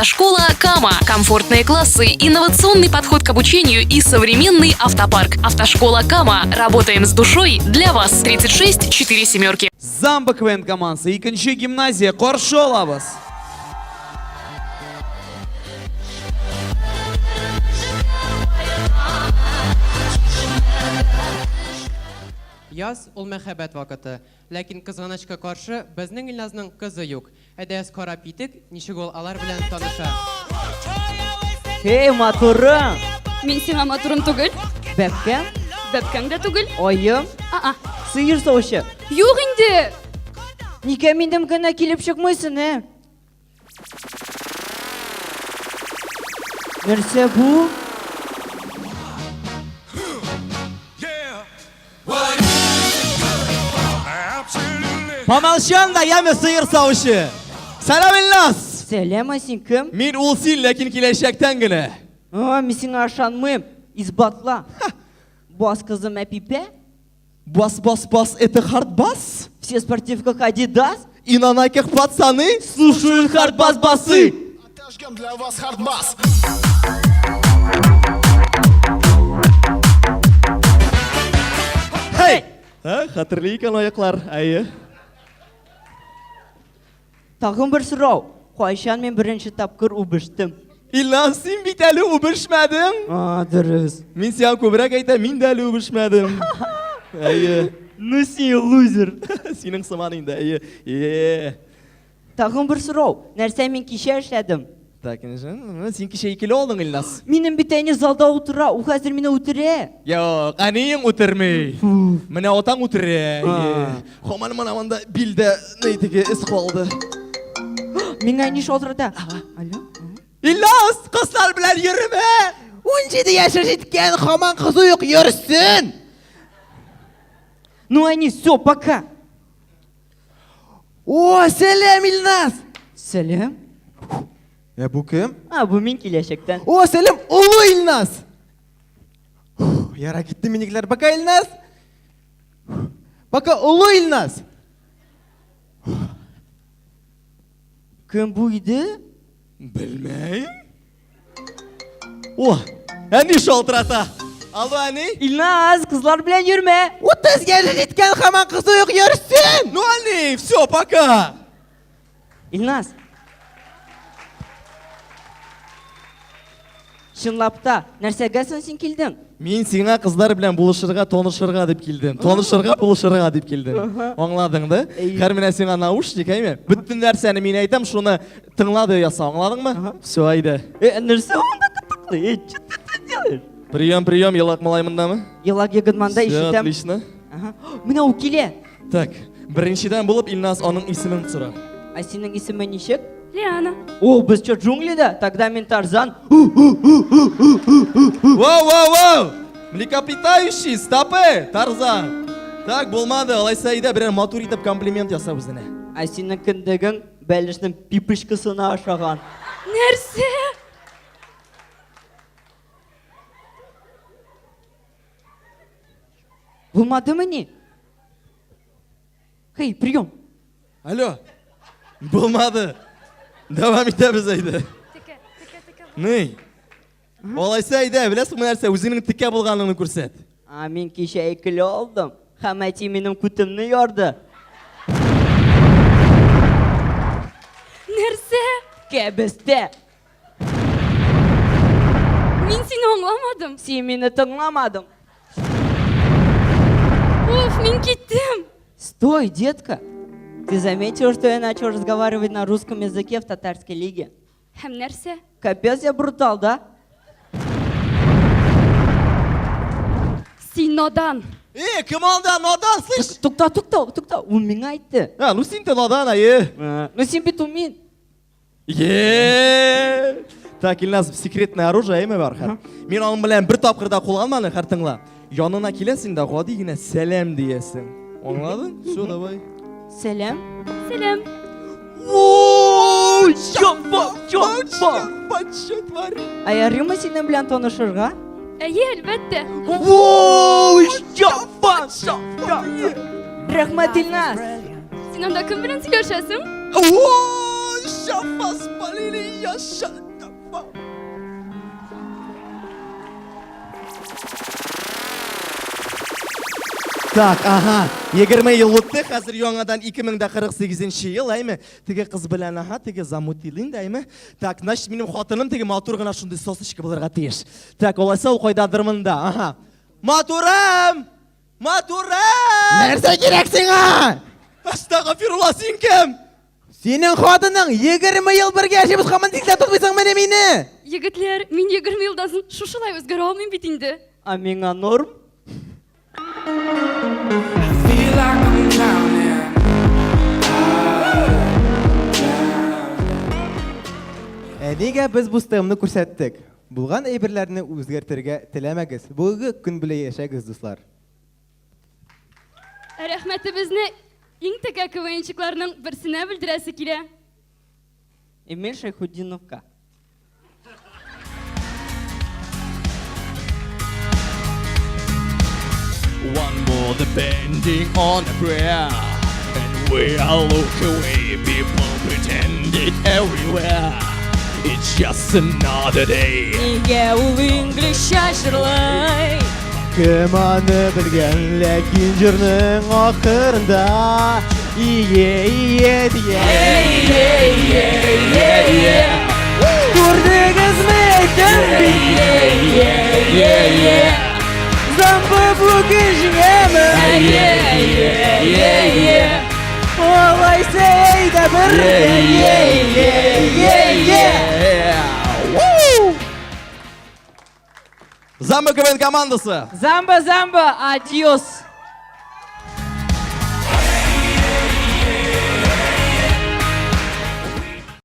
Автошкола Кама. Комфортные классы, инновационный подход к обучению и современный автопарк. Автошкола Кама. Работаем с душой для вас. 36 4 семерки. Замба КВН командасы, икенче гимназия, каршы алабыз. Яз ул мәхәббәт вакыты. Ләкин кызганычка каршы, безнең Илназның кызы юк. Әйдәгез карап китик, ничек ул алар белән таныша. Эй, матурым! Мин сиңа матурым түгел. Бәбкәм? Бәбкәң дә түгел. Аем? А-а. Сыер савучы. Юк инде! Нигә минем генә килеп чыкмыйсың, ә? Нәрсә бу? Помолчан да, яме сыер савучы. Сәлам, Илназ! Сәлам, ә син кем? Мин ул син, ләкин киләчәктән генә. А, мин сиңа ышанмыйм. Исбатла. Бас кызым Әпипә? Бас, бас, бас, это хардбас? Все в спортивках Адидас? И на найках пацаны слушают хардбас басы. Отожгем для вас хардбас. Хей! Ә, хәтерли икән аяклар, әйе. Тагын бер сорау. Кайчан мин беренче тапкыр үбештем? Илназ, син бит әле үбешмәдең. А, дөрес. Мин сиңа күбрәк әйтәм, мин дә әле үбешмәдем. Әйе. Ну син лузер. Синең сыман инде, әйе. Е. Тагын бер сорау. Нәрсә мин кичә эшләдем? Так, син кичә икеле алдың, Илназ. Минем бит әни залда утыра, ул хәзер мине үтерә. Юк, әниең үтерми. Менә атаң үтерә. Хаман менә монда билдә ни теге эз калды. Миңа әни шалтырата. Алло. Илназ, кызлар белән йөрмә! 17 яше җиткән, хаман кызу юк, йөрсен! Ну, әни, все, пока. О, сәлам, Илназ! Сәлам. Ә бу кем? А, бу мин киләчәктән. О, сәлам, олы Илназ! Яра китте минекеләр. Пока, Илназ! Пока, олы Илназ! Кем бу иде? Белмәйм. О, әни шалтырата. Алло, әни. Илназ, кызлар белән йөрмә. 30 яше җиткән, хаман кызу юк, йөрсен! Ну, әни, все, пока. Илназ. Чынлап та, нәрсәгә соң син килдең? Мин сиңа кызлар белән булышырга, танышырга дип килдем. Танышырга, булышырга дип килдем. Аңладың да? Хәр менә сиңа наушник, әйме? Бөтен нәрсәне мин әйтәм, шуны тыңла да яса, аңладыңмы? Все, әйдә. Э, нәрсә монда кытыклый? Э, что ты тут делаешь? Прием, прием, елак малай мондамы? Елак егет монда Все, ишетәм. отлично. Ага. Менә ул килә. Так, беренчедән булып Илназ аның исемен сора. Ә синең исемең ничек? Лиана. О, без что, джунглида? Тогда мин Тарзан. Вау, вау, вау! Млекопитающий, стопы, Тарзан. Так, булмады, алайса әйдә берәр матур итеп комплимент яса үзенә. Ә синең кендегең бәлешнең пипочкасына ошаган. Нәрсә? Булмадымыни? Хей, прием. Алло. Булмады. Дәвам итәбез әйдә. Текә, текә, текә. Ни? Алайса әйдә, беләсеңме нәрсә, үзеңнең текә булганыңны күрсәт. А мин кичә икеле алдым. Һәм әти минем күтемне ярды. Нәрсә? Кәбестә. Мин сине аңламадым. Син мине тыңламадың. Уф, мин киттем. Стой, детка. Ты заметил, что я начал разговаривать на русском языке в татарской лиге? Һәм нәрсә? Капец я брутал, да? Син надан. Э, кем анда, надан, слышь? Тукта, тукта, тукта. Ул миңа әйтте. А, ну син дә надан, әйе. Ну син бит ул мин. Е! Так, Илназ, секретное оружие әйме бар хәр. Мин аның белән бер тапкыр да кулланмадым, хәр тыңла. Янына киләсең дә гади генә сәлам диясең. Аңладың? Все, давай. Сәлам. Сәлам. Воу, Чапа, чапа. Патша твари. Ә ярыймы синең белән танышырга? Әйе, әлбәттә. Воу, чапа, чапа. Рәхмәт, Илназ. Син анда кем белән сөйләшәсең? Воу, шапас. Так, ага, 20 ел үтте, хәзер яңадан 2048 ел, әйме? Теге кыз белән, ага, теге замутили инде, әйме? Так, значит, минем хатыным теге матур гына шундый сосочка булырга тиеш. Так, алайса ул кайдадыр монда, ага. Матурым! Матурым! Нәрсә кирәк сиңа? Әстәгафирулла, син кем? Синең хатының 20 ел бергә яшибез, һаман син дә тотмыйсыңмыни мине? Егетләр, мин 20 елдан соң шушылай үзгәрә алмыйм бит инде. А миңа норм? Ә нигә без бу стемны күрсәттек? Булган әйберләрне үзгәртергә теләмәгез. Бүгенге көн белән яшәгез, дуслар. Ә рәхмәтебезне иң текә КВНчикларның берсенә белдерәсе килә. Эмиль Шәйхутдиновка. One more depending on a prayer. And we all look away, people pretend it everywhere. It's just another day. Нигә ул инглизчә җырлый? Кем аны белгән, ләкин җырның ахырында Ие, ие дия. Күрдегезме әйтәм бит. Замбы бүген җиңәме? Алайса әйдә бергә. Е, е, е, е. Замба КВН командасы. Замба, замба, адьос.